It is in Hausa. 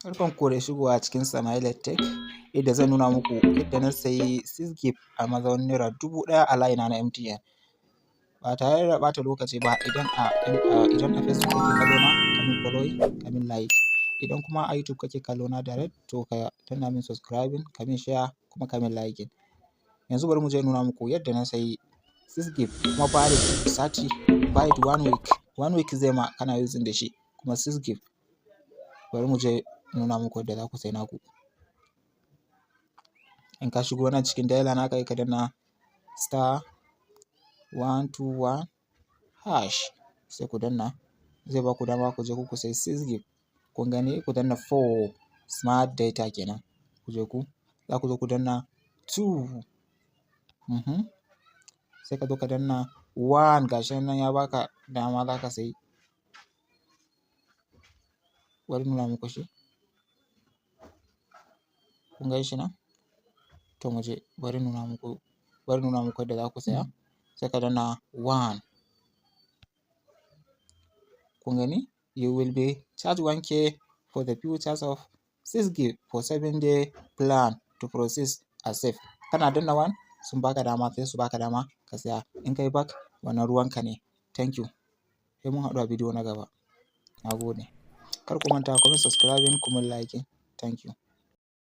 Barkan ku da shigowa cikin Sama'ila Tech, inda zan nuna muku yadda na sayi 6 gig a mazaunin ₦1,000 a layina na MTN. Ba tare da ɓata lokaci ba, idan a Facebook kake kallo na, ka min following, ka min like. Idan kuma a YouTube kake kallo na direct, to ka danna min subscribing, ka min share, kuma ka min liking. Yanzu bari mu je nuna muku yadda na sayi 6 gig, kuma valid sati, valid one week. One week zai ma kana using da shi, kuma 6 gig. Bari mu je nuna muku yadda za ku sayi naku. In ka shigo nan cikin dialer naka, ka danna *121#, sai ku danna, zai ba ku dama ku je ku sayi 6 gig. Kun gani, ku danna 4, smart data kenan. Ku je ku za ku zo ku danna 2. Sai ka zo ka danna 1, gashi nan ya baka dama za ka sayi. Bari nuna muku shi. Kun gan shi nan? To mu je, bari nuna muku yadda za ku saya. Sai ka danna 1. Kun gani? "You will be charged 1K for the purchase of 6 gig for 7 day plan. To proceed, accept." Kana danna 1, sun baka dama, sai su baka dama ka saya. In kai back, wannan ruwanka ne. Thank you. Sai mun haɗu a bidiyo na gaba. Na gode. Kar ku manta ku min subscribing, ku min liking. Thank you.